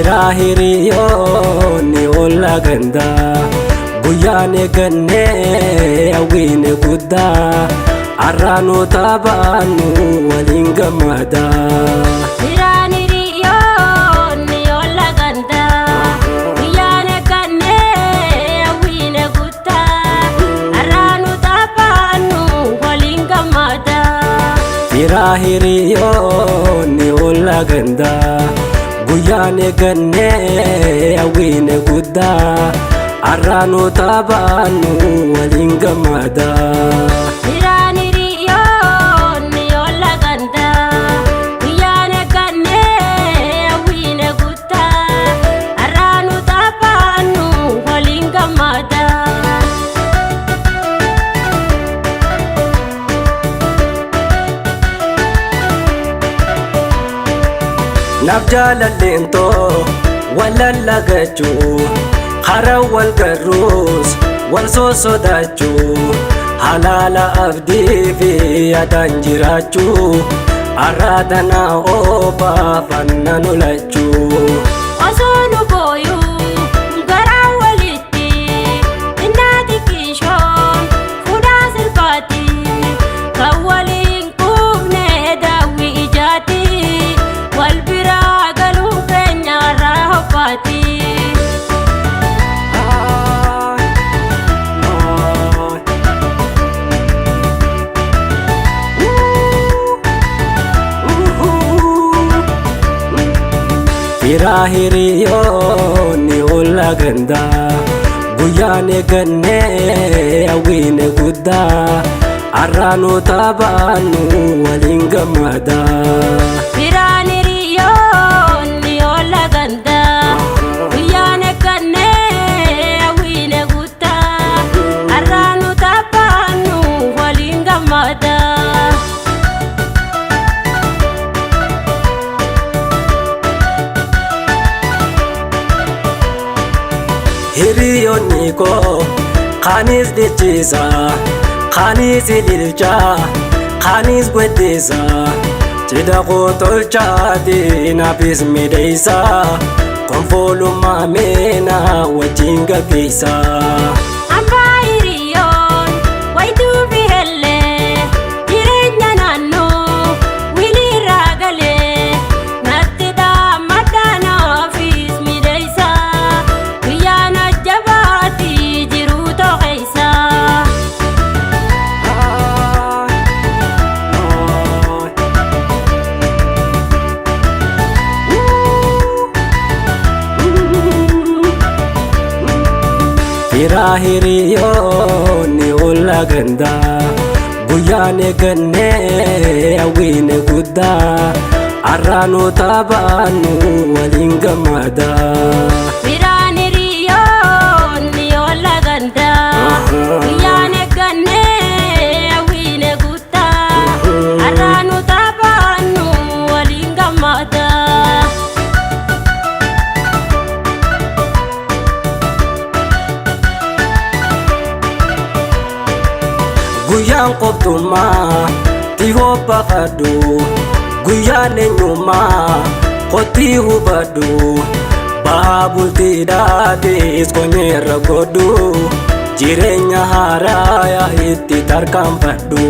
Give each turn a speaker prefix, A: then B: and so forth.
A: Firaa hiriyoonni olla gandaa guyyaan eeggannee hawwiine guddaa arraanota baannu waliin gammadaa.
B: Firaan hiriyoonni olla gandaa guyyaan eeggannee hawwiine guddaa arraanota baannu waliin gammadaa.
A: Firaa hiriyoonni olla gandaa guyyaan eeggannee hawwiine guddaa arraanota baannu waliin gammadaa.
B: Firaan hiriyoonni olla gandaa guyyaan eeggannee hawwiine guddaa arraanota baannu waliin gammadaa.
A: Naaf jaalalleentoo wal lallagachuu karaa wal garruus wal sosodaachuu halaala abdii fi yaadaan jiraachuu arraatana oofaa fanna nolachuu.
B: Osoo nu booyuu garaa walitti innaa xiqqishoon fuudhaa sirbaatti kan waliin quufne daawwi ijaatti wal biraa galuu keenya irraa hophaatti.
A: Firaa hiriyoonni olla gandaa guyyaan eeggannee hawwiine guddaa arraanota baannu waliin gammadaa.
B: Firaan hiriyoonni olla gandaa guyyaan eeggannee hawwiine guddaa arraanota baannu waliin gammadaa.
A: Hiriyoonni koo kaanis dhichisa, kaanis ililcha, kaanis gweddisa, cidha koo tolchaati naafis midheessa, konfoolummaa meena wajjin gaggeessa.
B: Hambaa hiriyoon wayituu fi hellee jireenya naannoo wiliirraa galee natti dhaammadhaanaafis midheessa guyyaan ajjabaatti jiruu toqeessa.
A: Firaa hiriyoonni olla gandaa guyyaan eeggannee hawwiine guddaa arraanota baannu waliin gammadaa.
B: Firaan hiriyoonni olla gandaa guyyaan eeggannee hawwiine guddaa arraanota baannu waliin gammadaa.
A: Guyyaan qoftummaa dhihoo bafadhu, guyyaan eenyummaa kottii hubadhu, bahaa bultiidhaatis konyeerra godhu, jireenya haaraa itti tarkaanfadhu.